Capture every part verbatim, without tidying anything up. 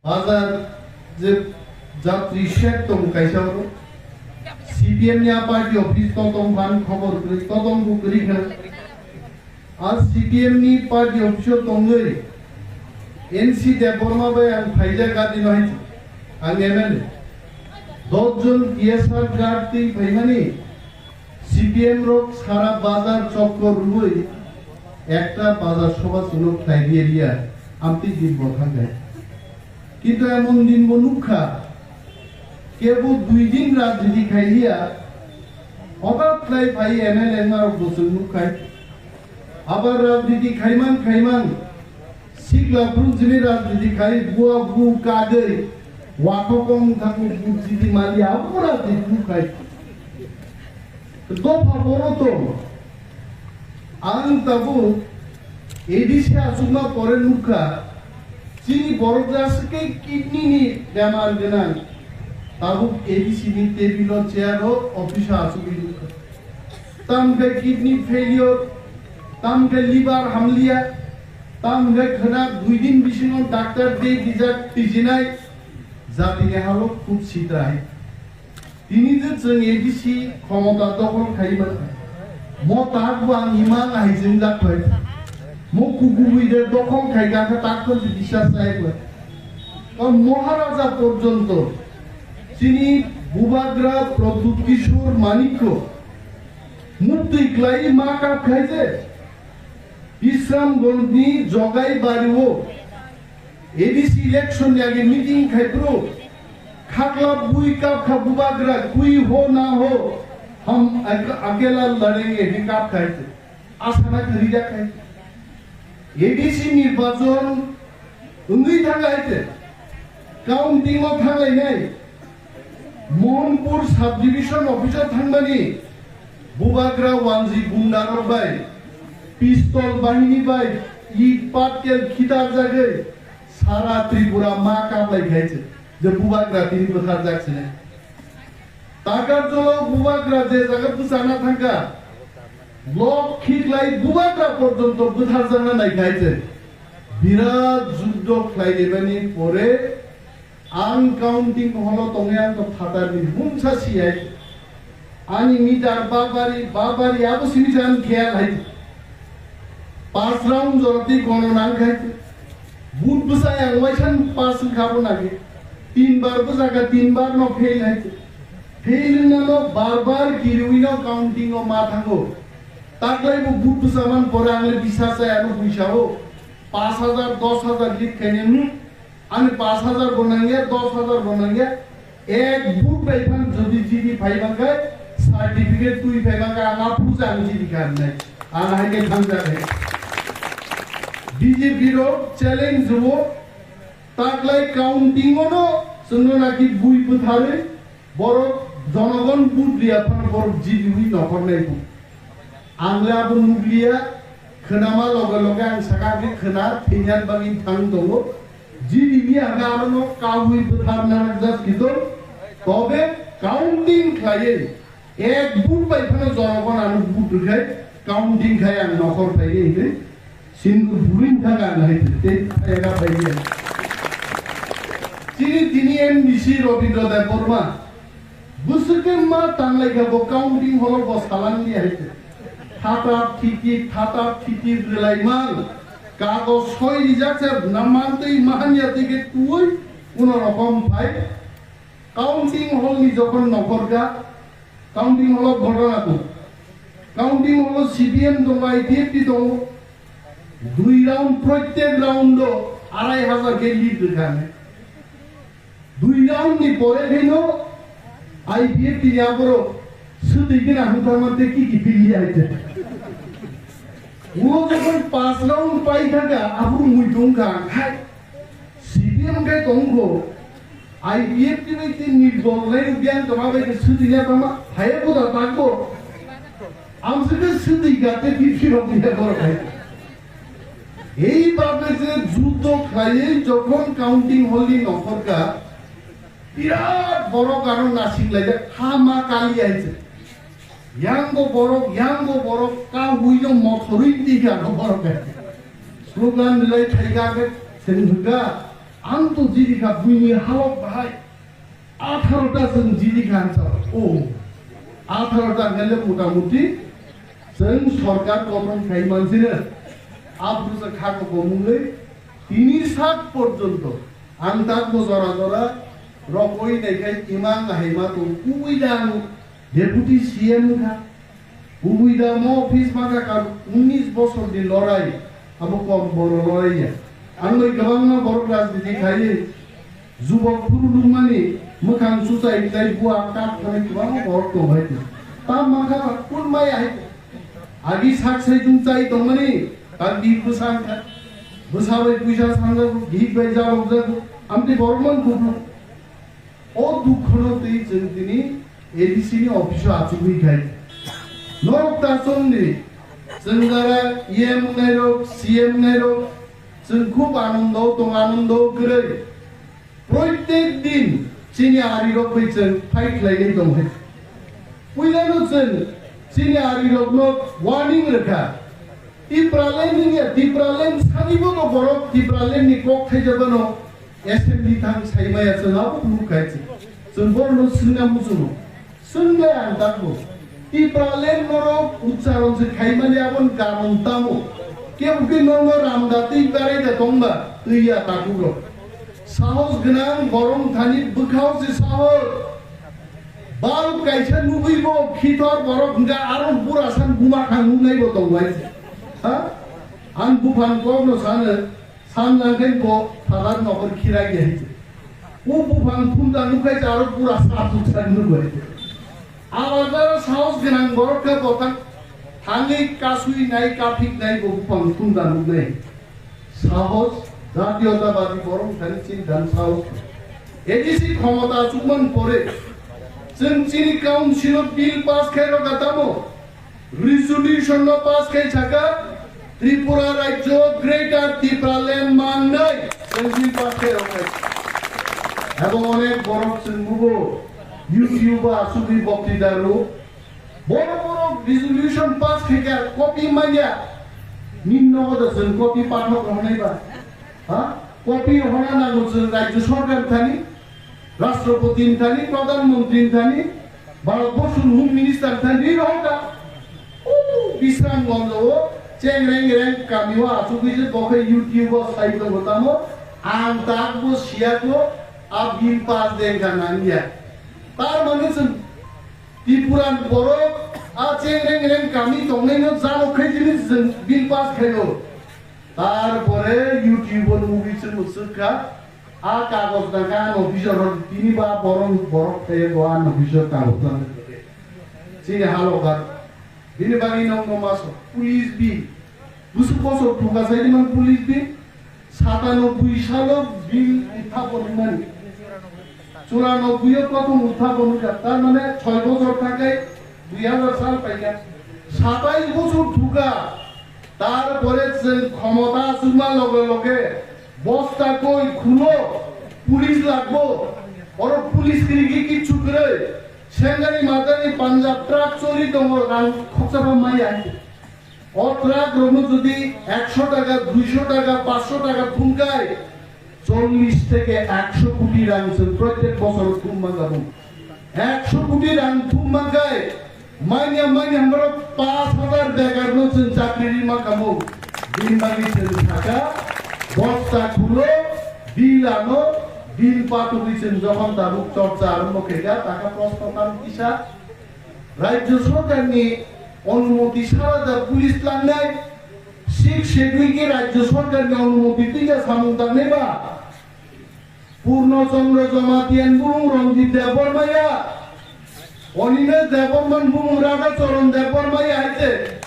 Bazar je jatri shed tong kaisa oro. C P M ni a party office to tong phan khobor kwrwi, to tong bo kwrwi kha. A C P M ni party office o tongwi N C Debbarma bai ang phaijak gadi no hai ang M L A. Dos jon T S R guard twi phaimani C P M rok sara bazar chokkor rwui ekta bazar sobha chwngno khlai rwya rwya amtwi din bo thangkha. Kintu emon din bo nukha, kebo dui din rajniti khai liya, hothat khlai phai M L A wngmarok bo chwng nukkha. Abar rajniti khaiman khaiman sikla brumjini rajniti khai bua bu kagwi wathokong thango bujidi mali abo rajniti nukhai. Dopha boro tong. Ang tabuk A D C achukma pore nukha, chini borok jaswk khe kidney ni bemar gwnang. Tabuk A D C ni table o chair o office o achugwi nukha. Tam khe kidney failure, tam khe liver hamliya, tam khe khwna dui din bisingo doctor de dijak twijinai, jatini halok khub sitrai. Tini je chwng A D C khomota dokhol khai mankha, mo tak bo ang imang hai chwngjak khlai. Mo kukubui de dokhol khai kha khe tak phano biswas chai khlai. Ka Maharaja porjonto chini Bubagra Pradyut Kishore Manikko muktwi khlai ma kap khai je Bisramganj ni Jogai Bari o A D C election ni age meeting khai phuru khakla bui kap kha Bubagra, kui ho na ho, hum ak-, akela ladenge, he kap khai te. Asana khari jak khai. A D C nirbachon wngwi thang hai te. Counting o thang lai nai. Mohanpur subdivision office o thangmani Bubagra wanji gunda rok bai pistol bahini bai i patkel khitar jagwi sara Tripura ma kaplai khai se je Bubagra tini bwthar jak sine. Takar jolo Bubagra je jaga bwchana thangka lok khiklai Bubagra porjonto bwthar jana nai khai se. Birat juddo khlai lebani pore Ang counting hall o tongwi ang to phatar ni mungsa si hai. Ani meter babari, babari abo simi se ang khel hai. Pas round jora twi gono nang khai. But bwsa ang waisan pas wngkha bo nagi. Tin bar bwsa kha, tin bar no fail hai. Fail wngna no bar bar kiriwi no counting o ma thango. Taklai bo but bwsa man pore ang le bisas chaya no puisa o. Pas hajar, dos hajar lit khainani. Ani pas hajar bo nangya, dos hajar bo nangya, ek but bai phan jodi G D phai mankha, certificate twi phai mankha, ang a puja ang G D kha hinai. Ang hai khe thangjak hai. B J P rok challenge rwo, taklai counting ono chwngno naki bui bwtharwi, borok jonogon but riya phano borok G D wi nokhornai bu. Ang le abo nukliya, khwnama loge loge ang saka khe khwna thwinya bagwi thang tongo. G D ni aga aro no kawi bwthar narakjak kito. Tobe counting khlaiwi ek but bai phano jonogon ano but rwkhai counting khai ang nokhor phaiwi hinwi sindur buring thang ang hai tei phaiya phaiya. Chini tini M D C Rabindra Debbarma bwswk khe ma tanglai kha bo counting hall o bo salang ni hai tei. Thatap thitip, thatap thitip rwlai man. Kagoj soi rijak se na man tei mahan ya tei khe tui kuno rokom phai. Counting hall ni jokhon nokhor kha, counting hall o ghotona tongo. Counting hall o C P M tongo, I P F T tongo. Dui round, prottek round o arai hajar khe lead rwkha. Dui round ni pore khe no I P F T ni aborok swtwi khe na hwnthakma tei kiki pili ya hai tei. Ulo jokhon pas round pai thangkha, aphuru mui tongkha, hai. C P M khe tongkho, I P F T bai tei nirdol nai rwgyan tongma bai khe swtwi ya tongma, phaiya bo da takbo. Amswk khe swtwi ga tei T P rok ya borok hai. Ei bagwi je juddo khlaiwi jokhon counting hall ni nokhorka, birat borok ano nasik laijak, ha ma kali hai se. Yang bo borok, yang bo borok, ka hui no mothorwi twi ano borok hai. Slogan rwlai thai ga khe, seng hwnkha, Ang to jidi kha buini halok bahai. Atharo ta chwng jidi kha ang sa. O. Atharo ta hwnle mota moti chwng sorkar gothon khai mansino. Abro sa kha ko bomungwi tini sak porjonto ang tak bo jora jora rokoi naikhai imang haima to kubui da ang Deputy C M wngkha. Kubui da mo office maka kar unnish bosor ni lorai, abo kom boro lorai ya. Ang bai kwbangma borok rajniti khaiwi jubok phuru nukmani mwkhang suchai tai bua kak thani kwbangma borok tong hai. Ta maka ba kun mai hai. Agi sak sai jung chai tongmani ta bi bwsa wngkha. Bwsa bai puisa sanjago, git bai jabok jago. Amtwi borok man kubui. O dukhono twi chwng tini A D C ni office o achugwi khai. Norok ta chongni chwng jara E M wngnairok, C M wngnairok chwng khub anondo tong, anondo kwrwi. Proitek din chini arirok bai chwng fight khlainai tong hai. Puilano chwng chini arirokno warning rwkha. Tipraland wngya, Tipraland sanibo no borok Tipraland ni kok thaijabano assembly thang saimaya chwng abo phuru khai chwng. Chwng borokno swngna muchungo. Swngya ang takbo. Tipraland norok uchcharon se khaimani abon karon tamo. Kebo khe nono ramda twi barai da tongba twiya takukrok. Sahos gwnang borok thani bwkhao se sahos. Bal kaisa nugwi bo khithor borok hwnkha aro burasan buma khang nungnai bo tong bai. Ha? Ang buphang kokno sano, san langkhen bo phatar nokor khirai ge hai. O buphang thumda nukhai aro burasan buksan nugwi. Abar jara sahos gwnang borok khe botang thangwi kasui nai kaphik nai bo buphang thumda nugnai. Sahos, jatiyotabadi borok thani chini dan sahos. A D C khomota achukman pore, chwng chini council o bill pass khai rwkha tamo, resolution no pass khai saka, Tripura rajyo Greater Tipraland mangnai, chwng bill pass khai rwkha. Abo onek borok chwng nugo, YouTube o achugwi boktwita rw, Borok borok resolution pass khaikha, copy manya. Nini nogo da chwng copy pathok rohonai ba? Ha? Copy rohona nango chwng rajyo sorkar thani, Rashtrapati thani, Pradhan Mantri thani, Bharat Borshoni Home Minister thani ri rohokha. O Bisramganj o chengreng reng kami o achugwi je bokhai YouTube o sai tongo tamo, ang tak bo siya ko, a bill pass dengkha nangya. Tar mane chwng Tripura ni borok a chengreng reng kami tongnaino jano khai jini chwng bill pass khaio. Tarpore YouTube o nugwi chwng swkha, a kagoj nangkha ano officer hor tini ba borok borok khe bo ano officer kagoj nangkha. Chini halokat bini bagwi nokno maso police bi busuk bosor thuka saidi man police bi. Satanoboi salo bill uthapon wngmani. Churanoboio prothom uthapon wngkha. Tar mane choi bojor thangkhe dui hazar sal paikha. Satais bojor thukha. Tarpore chwng khomota achukma loge loge bosta koi khulo, police lagbo. Oro police kwrwi khe kichu kwrwi. Sengani matani Punjab truck choli tongo, rang khoksa ba maya. O truck rokno jodi ekso taka, duiso taka, pansho taka thumkhai, chollish theke ekso koti rang chwng protek bosor thum manjago. Ekso koti rang thum mankhai, manya manya hamaro pash hazar bekarno chwng chakri rima kamo. Bini bagwi chwng saka, bosta khulo, bill ano, bill patugwi chwng jokhon tabuk chorcha arombho khaikha, taka proshno tamo kisa. Rajyo sorkarni onumoti sara da police langnai, Sixth Schedule khe rajyo sorkarni onumoti twi da samung tangnai ba? Purno Chandra Jamatia ni bumung Ranjit Debbarma ya, Animesh Debbarma ni bumung Radha Charan Debbarma ya hai se.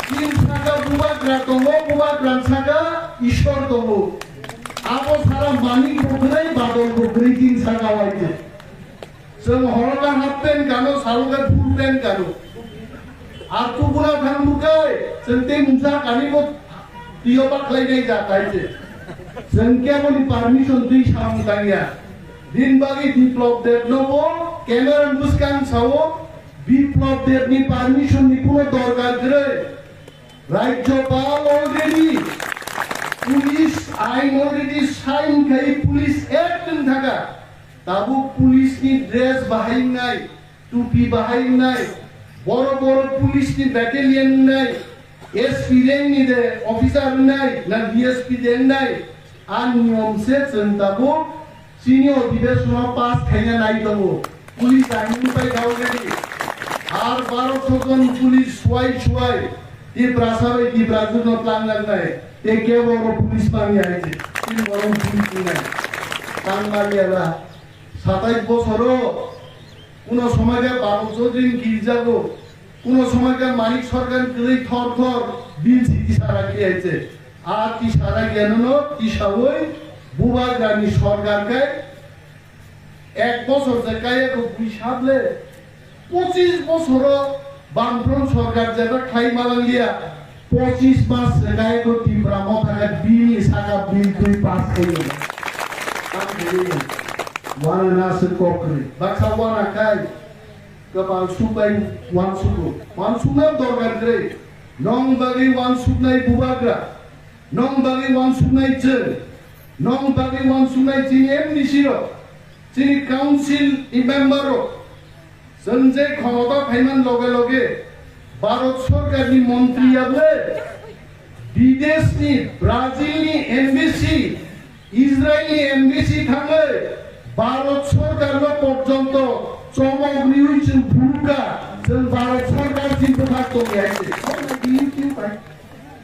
Tin saka bubagra tongo, bubagra ni saka Ishwar tongo. Abo sara manik bo kwrwi, badol bo kwrwi tin saka o hai se. Chwng horoka half pant gano, saloka full pant gano. Ar kubuna thang bukai, chwng tei mungsa kani bo twiyo bakhlai nai ja tai se. Chwng keboni permission twi samung tangya. Din bagwi Biplab Deb no bo camera ni bwskang sao, Biplab Deb ni permission ni kuno dorkar kwrwi. Rajyopal already Police ain already sign khai, police act wng thaka. Tabuk police ni dress bahai wngnai, tupi bahai wngnai, boro boro police ni battalion wngnai, S P rank ni de officer wngnai, na D S P de wngnai, a niyom se chwng tabuk chini odhibesono pass khaina nai tongo. Police ain wngpai kha already. Ar baro sojon police suai suai Tiprasa bai Tiprajwk no tlang lagnai. Te kebo oro police mani hai se. Tin borok police wngnai. Tang maliya la. Satais bosoro kuno somoi khe Bapuk Chaudhary ni kirijago, kuno somoi khe Manik Sarkar ni kwrwi thor thor bill si tisara khe hai se. A tisara khe no no tisaui bubagrani sarkar khe ek bosor je kaya ko bui sable, pochis bosoro Bamfront sarkar jeba khlai malangliya, pochis mas je kaya ko Tipra Motha khe bill ni saka bill twi pass khayo. Tam khayo. Wana na se kokri. Baksa wana kai. Kapal subai wansugo. Wansukna dorkar kwrwi. Nong bagwi wansuknai bubagra. Nong bagwi wansuknai chwng. Nong bagwi wansuknai chini M D C rok. Chini council ni member rok. Chwng je khomota phaiman loge loge Bharat Sarkar ni montri yable, bidesh ni, Brazil ni embassy, Israel ni embassy thangwi Bharat Sarkar no porjonto chomok riwi chwng phurukha, chwng Bharat Sarkar chini bwkhak tongwi hai se.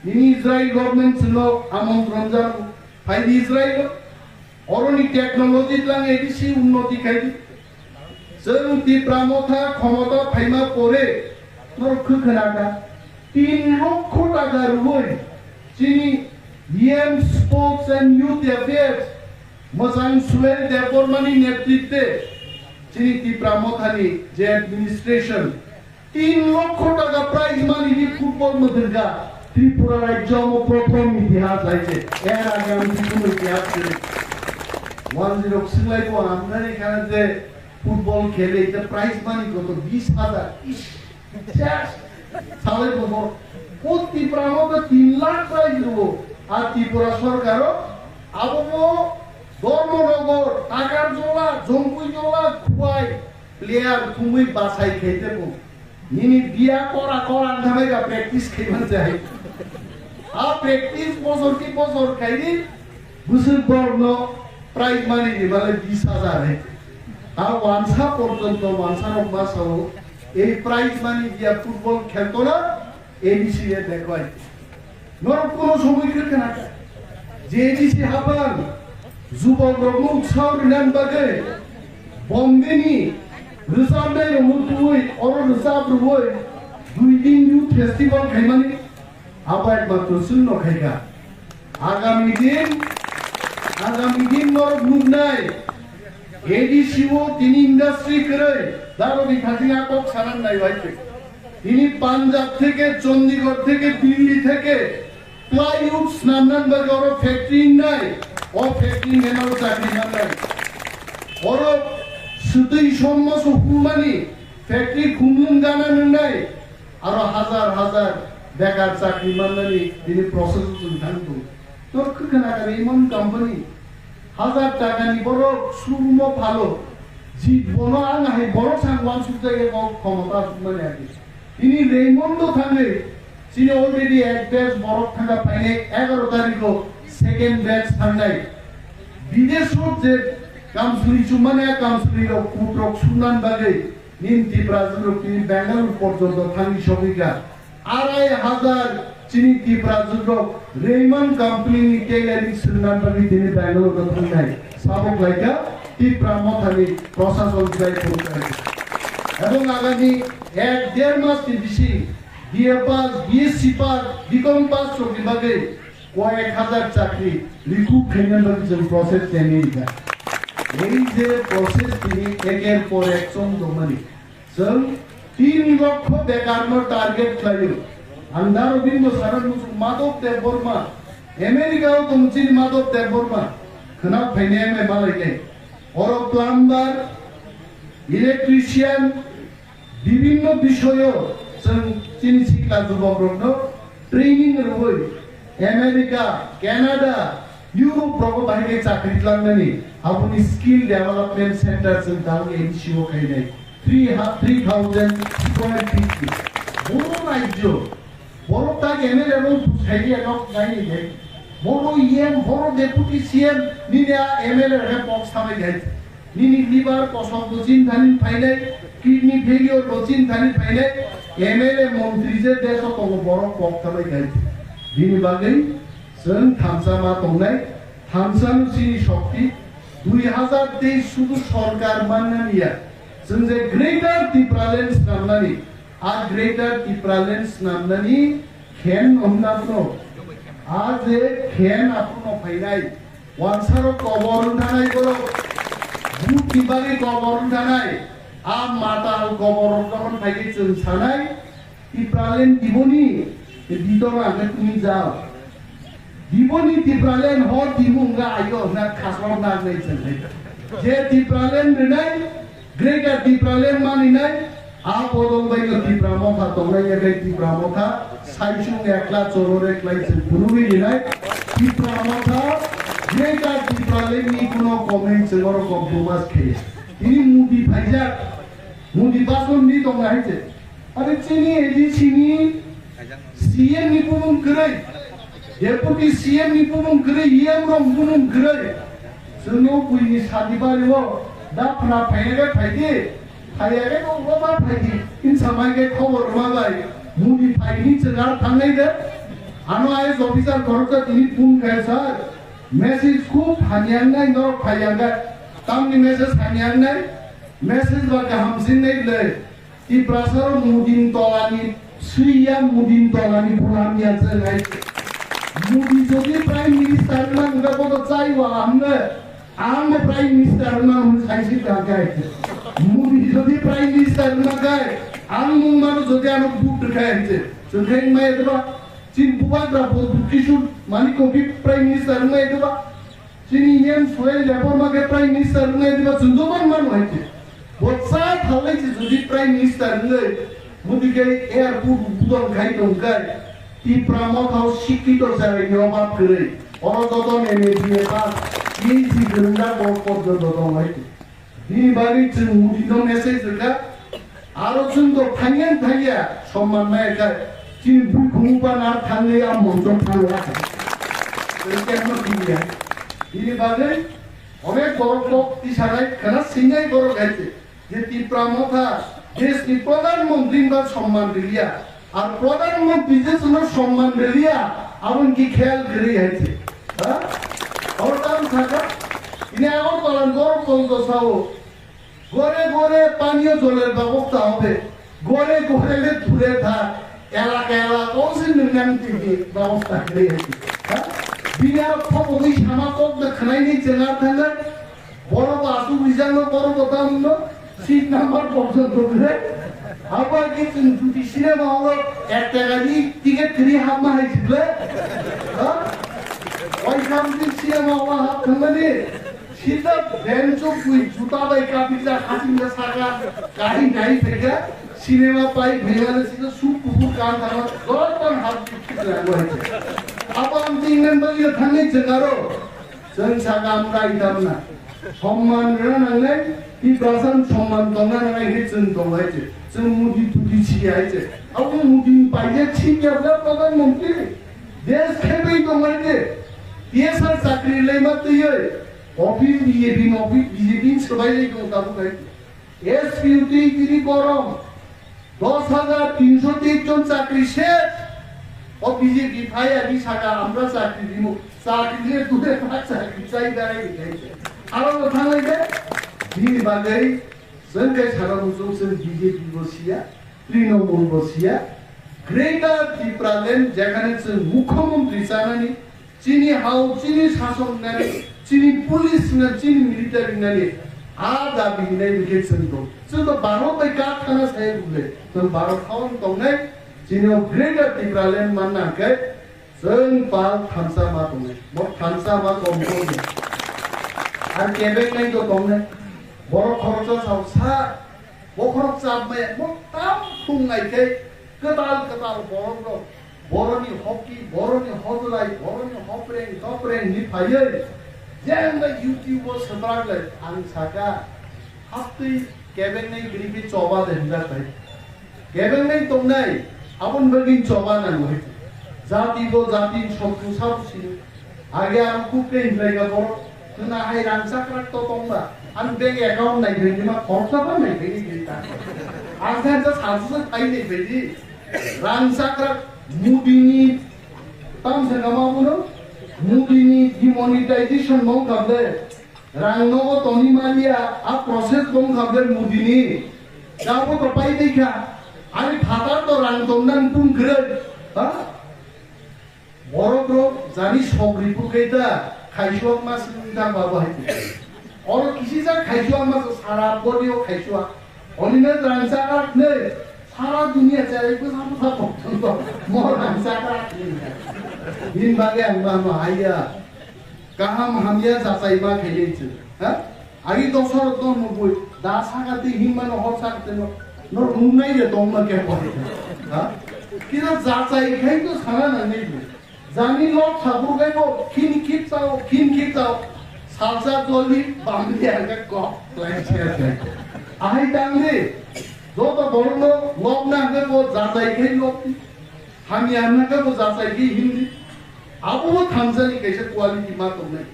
Nini Israel government chwngno amontron jago, phaidi Israel o. Oroni technology tlang A D C unnoti khai di. Chwng Tipra Motha khomota phaima pore norok khwkhwna kha tin lokho taka rwui chini E M Sports and Youth Affairs mwchang Suel Debbarmani netritwe chini Tipra Mothani je administration tin lokho taka prize money ni football mwthangkha Tripura rajyo omo prothom itihas hai se. Er age ang bini itihas kwrwi. One zero swlai bo ang nani khana je football khele ita prize money koto bish hajar. Ish. Ches. Salai bo bo. O Tripura mo to tin lakh prize rwo. A Tripura sarkar o abo bo Dharmanagar, Takarjala, Jompuijala, Khowai, player thumwi bachai khaite bo. Nini biya kora kora wngkha bai ba practice khai man jai. A practice bosor ki bosor khaidi bwswk borokno prize money ni bagwi bish hajar hai. A wansa porjonto wansa rok ma sao ei prize money dia football khelto na A D C e dekhwai. Norok kuno somoi khe khna kha. J D C haphang jubok rokno utsah rinani bagwi Bombay ni rwchapnai rokno tubui oro rwchap rwui dui din youth festival khaimani abo ekmatro chwngno khaikha. Agami din, agami din norok nuknai A D C o tini industry kwrwi darodi thangwi a kok sanan nai bai. Tini Punjab theke, Chandigarh theke, Delhi theke plywood snamnan bagwi oro factory wngnai, o factory nenao chakri mannai. Oro swtwi sommo so humani factory khumlwng gana nwngnai, aro hajar hajar bekar chakri mannani tini process o chwng thang tongo. Tor khwkhwna kari imon company hajar taka ni borok showroom o phalo, ji bono ang hai borok sang wansuk jagwi kok khomota asukmani agi. Tini Raymond o thangwi chini already ek batch borok thangkha phainai egaroh tarikh o second batch thangnai. Bidesh o je kamsuri chumani a kamsuri rok kut rok sumnan bagwi nini Tiprajwk rok tini Bangalore porjonto thangwi sogwi kha. Arai hajar chini Tiprajwk rok Raymond company ni tailoring swrwngna bagwi tini Bangalore o thangnai. Sabo khlaikha Tipra Mothani prosason khlai phuru kha. Ebong agami ek der mas ni bisi B A pass, B S C pass, B Com pass rokni bagwi koyek hajar chakri recruit khaina bagwi chwng process khainai rikha. Ei je process tini eker por ek chong tongmani. Chwng tin lokho bekarno target khlaio. Ang daro bini bwsarok muchung Madhav Debbarma, America o tong chini Madhav Debbarma, khwna phainai malai khe. Oro plumber, electrician, bibinno bisoyo chwng chini sikla jubokrokno training rwui America, Canada, Europe rogo bahai khe chakri tlangnani, aboni skill development center chwng tamo A D C o khainai. Three ha-, three thousand square feet ni. Boro rajyo, boro tak M L A rok busaidi anok naini de. Boro E M, boro deputy C M, nini a M L A rok pok samai gai. Nini liver kosok bo chinthani phainai, kidney failure bo chinthani phainai, M L A montri je deso tongo borok kok thalai khai. Bini bagwi chwng thansa ma tongnai, thansa no chini shokti, dui hazar teis sudu sorkar mannani ya. Chwng je Greater Tipraland snamnani, a Greater Tipraland snamnani khen hwnna phano, a je khen aphano phainai, Wansaro kobor wngthanai borok, bukni bagwi kobor wngthanai, a matal kobor rok jokhon phaikhe chwng sanai, Tipraland diboni, didona khe tumi jao. Diboni Tipraland ho dimu wngkha ayo hwnna khasrok nagnai chwng hai. Je Tipraland rwnai, Greater Tipraland maninai, a bodol bai no Tipra Motha tongnai ya khe Tipra Motha, saichung ekla choror eklai se phunugwi rinai, Tipra Motha, Greater Tipraland ni kuno comment se oro compromise khe. Tini Modi phaijak, Modi bason ni tongnai hai se. Are chini A D C ni C M ni bumung kwrwi, Deputy C M ni bumung kwrwi, E M rok bumung kwrwi. Chwngno buini sadi bario da phna phaiyakhe phaidi, phaiyakhe no ulo ma phaidi. Insa mai khe khobor rwma bai muni phaini chwng ar thangnai de. Ano I A S officer khoroksa tini phone khe sir, message khub hamya wngnai norok phaiyakhe. Tamni message hamya wngnai, message ba kaham singnai ble. Tiprasa rok Mudin tolani swiya, Mudin tolani bulam ya se nai. Mudi jodi Prime Minister wngna hwnba bodo chai wala hwnle, ang bo Prime Minister wngna hwn sai se ta kai. Mudi jodi Prime Minister wngna kai, ang mung mano jodi ano vote rwkha hwnse. Chwng khai wngmaya deba, chin bubagra bo Kishore Manik Kopi Prime Minister wngmaya deba. Chini E M Suhail Debbarma khe Prime Minister wngnai diba chwng doban mano hai khe. Bo cha thalai se jodi Prime Minister wngwi, mudi khe airport budol khai tong khe, Tipra Motha o sikito charaini obab kwrwi. Oro joto M A, B A pass, P H D kwrwngjak bo porjonto tong hai khe. Bini bagwi chwng Modi no message rwkha, aro chwng to thangya thangya somman nai kha, chini bui khungo ba na thangwi a monchong thangwi a kha. Tei kemno thangya. Bini bagwi onek borok kok tisanai khana singnai borok hai se, je Tipra Motha desh ni Pradhan Mantri ba somman rwya. Ar Pradhan Mantri je chwngno somman rwliya, aboni ki khayal kwrwi hai se. Ha? Oro tam sakha, ini Agartala ni borok tong to sao, "Gore gore paniyo joler babosta hobe, gore gore le dure tha, elaka elaka o se nwngnang tini babosta kwrwi hai se." Ha? Bini aro khobogwi sama kok da khwnaini chwng ar thangkha, Borok bo aswk rijak no, borok bo tamo no, seat number porjonto kwrwi. Abo hai khe chwng jodi cinema hall o ek taka ni ticket kwrwi hapma hai se ble. Ha? Oi kam din cinema hall o hap thangmani. Sida bench o bui juta bai kapijak, hasing ja saka, kahing kahing phaikha. Cinema pai phaimani sida suk kuphur kan thangma, joto hap di khibla bo hai se. Abo ang tin din bagwi thangnai chwng aro. Chwng sakha amra itamna. Somman rwna nangnai, Tiprasa ni somman tongna nangnai khe chwng tong hai se. Chwng mudi tudi si hai se. Abo mudi ni paijak si kya bla Pradhan Mantri. Desh khebwi tong hai se. T S R chakri laima twiwi. Office B J P ni office B J P ni swbai lai tong tabuk hai. S P U twi tini gorom. Dos hajar tinsho teis jon chakri ses. O B J P phai ani saka amra chakri rimo. Chakri le dure pa chakri chai darai ni khai se. Aro bo thanglai de. Bini bagwi chwng kai sara muchung chwng B J P bo siya, Trinamool bo siya. Greater Tipraland jekhane chwng mukhyamantri chanani, Chini hao, chini sasok nani, chini police na, chini military nani, a dabi hinai bikhe chwng tong. Chwng to Bharat bai kak thana sai bukle. Chwng Bharat hao tongnai, chini o Greater Tipraland manna khe chwng pal thansa ma tongnai. Bo thansa ma tong tongnai. Ar kebek nai to tongnai. Borok khoroksa sao sa, bo khorok chap maya, bo tam thung nai khe kwtal kwtal borok rok. Boroni hoki, boroni hojlai, boroni hopreng topreng ni phaiwi jengba YouTube o swprak lai ang saka haptwi kebengnai gripi choba de hinda tai. Kebengnai tongnai abon bagin choba nango hai. Jati bo jati sotku sabu sini. Age ang kuk ke hinlai ga boro. Tuna hai rang sakrak to tongba. Ang bank account nai bini ma khoroksa ba nai bini bini ta. Ang sa sa sa sa thai nai bini. Rang sakrak Modi ni tam se kama bono. Modi ni demonetization mong kable. Rang nogo toni maliya a process bong kable Modi ni. Jabo to pai dei kha. Ani phatar to rang tong nang pung kre. Ha? Borok rok jani sogri pukhai da khaiswk ma swng ta ba bai. Oro kisi ja khaiswk ma sara body o khaiswk. Oni na rang sakrak ne sara dunia chai ko sa sa pok to. Mo rang sakrak ne. Din bage ang ma ma haiya. Kaham hamya jachai ma khailai chwng, ha? Agi dosor do nubui, da saka twi himma no hor saka twi no, no rungnai de tong ma khe pori, ha? Kisa jachai khai to sana na nei bu. Jani lok sabur khai bo, khin khit chao, khin khit chao. Salsa joli bamli aga kok lai se se. Ahai tang de, joto borok no lok na hwnkhe bo jachai khai lok. Hamya hwnkhe bo jachai khai himdi. Abo bo thansa ni kaisa quality ma tongnai.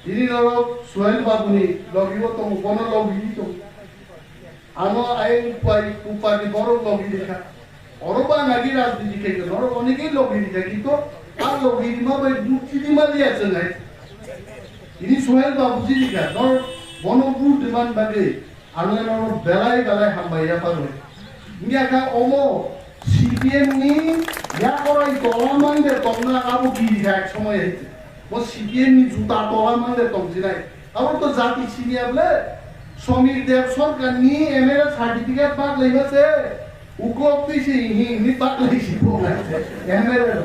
Tini norok Suhail Babu ni logi o tongo, bono logi tongo. Ano ayang upai, upai ni borok logi rikha. Oro ba nagi rajniti khe norok onegi logi rikha, kintu a logi rima bai bukti di ma liya chengai. Tini Suhail Babu ji rikha, norok bono bukti man bagwi. Ang le nono belai belai hambai ya pagwi. Wngya kha omo C P M ni yakorai tola mang de tongna abo giri kha ek somoy hai. Bo C P M ni juta tola mang de tong jinai. Abo to jati siniya ble. Somir Deb Sarkar ni M L A certificate bak lai ma se. Uklok twi se hi ni bak lai si bo lai se. M L A.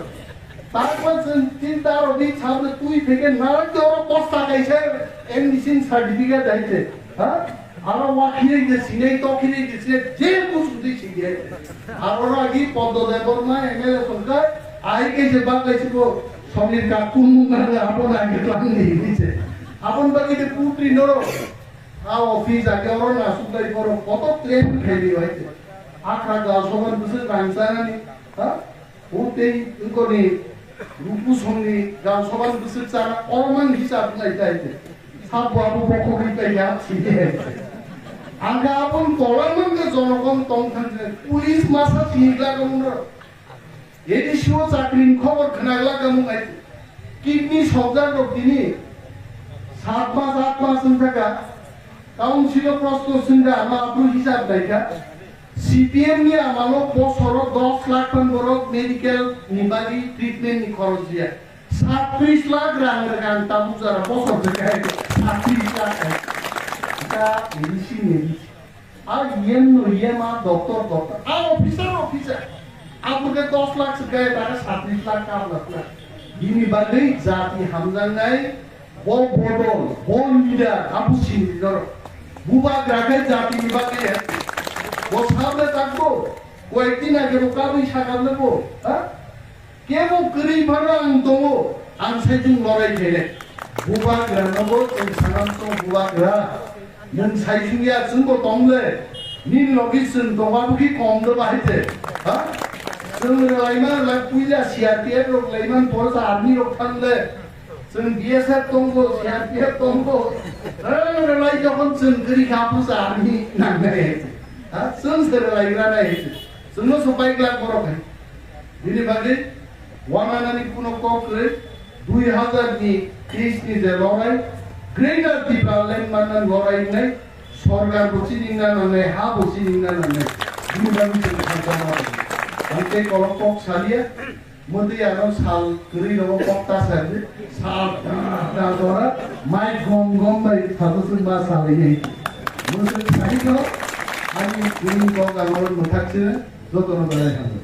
Takma chwng chinta rok ni sabni twi pheke narak de oro bosta kaisa M D C ni certificate hai se. Ha? Aro wakhirwi je sinai, tokhirwi je sinai, je kuchuk twi sidi hai se. Aro agi Poddo Debbarma M L A songkha, ai kaisa bak kaisa bo Somir ka kum mung na abo na agi tlang ni hi se. Abon bagi de putri noro. A office age oro na suklai boro koto train khaidi hai se. Akha ga soban busu rang sanani. Ha? Utei wngkoni rupusongni rang soban bwswk chana orman hisab wngkha ite. Sabo abo bokhogwi paikha sidi hai. Angkha aboni tola mangkha jonokon tong thangkhe police masa sini glak wngno. A D C o chakrini khobor khna glak wngkha ite. Kidney sokjak rok tini sat mas aat mas wngkha. Council o prosto swngkha ma aboni hisab naikha. C P M ni amalo bosoro dos lakh phan borok medical ni bagwi treatment ni khorok diya. Satris lakh rang rwkha ang tabuk jora bosor rwkha hai satris lakh hai. Ita medicine medicine. A E M no E M a doctor doctor. A officer officer. Abukhe dos lakh swkha ta satris lakh ka lakh. Bini bagwi jati hamjaknai. Bo bodol, bo leader, abo sini leader. Bubagra khe jati ni bagwi hai. Bo sabda takbo, koyekdin age bo kabui sakarle bo, ha? Kebo kwrwi phano ang tongo, ang saichung lorai khainai. Bubagra nobo chwng sanam tong bubagra. Nwng saichung ya chwngbo tongle. Nini logi chwng tongma bukhi kom do bahai te. Ha? Chwng rwlaima rwlai puila C R P F rok laiman porsa army rok thangle. Chwng B S F tongo, C R P F tongo. Rwlai jokhon chwng kwrwi kha, pusa army nangnai. Ha, chwng se rwlaigra nai. Chwngno swpai glak borok hai. Bini bagwi wananani kuno kok kwrwi, dui hazar ni teis ni je lorai, Greater Tipraland manna lorai wngnai, sorkar bo chini wngna nangnai, ha bo chini wngna nangnai. Bini bagwi chwng kha jama rwdi. Ang tei kolok kok salia, Mwtwi ano sal kwrwi rogo kok ta sa di, sal ta ta jora, mai gom gom bai phato chwng ma salai nai. Mwtwi sai no, ani kwrwi kok ano mwthak se, joto no belai hamjak.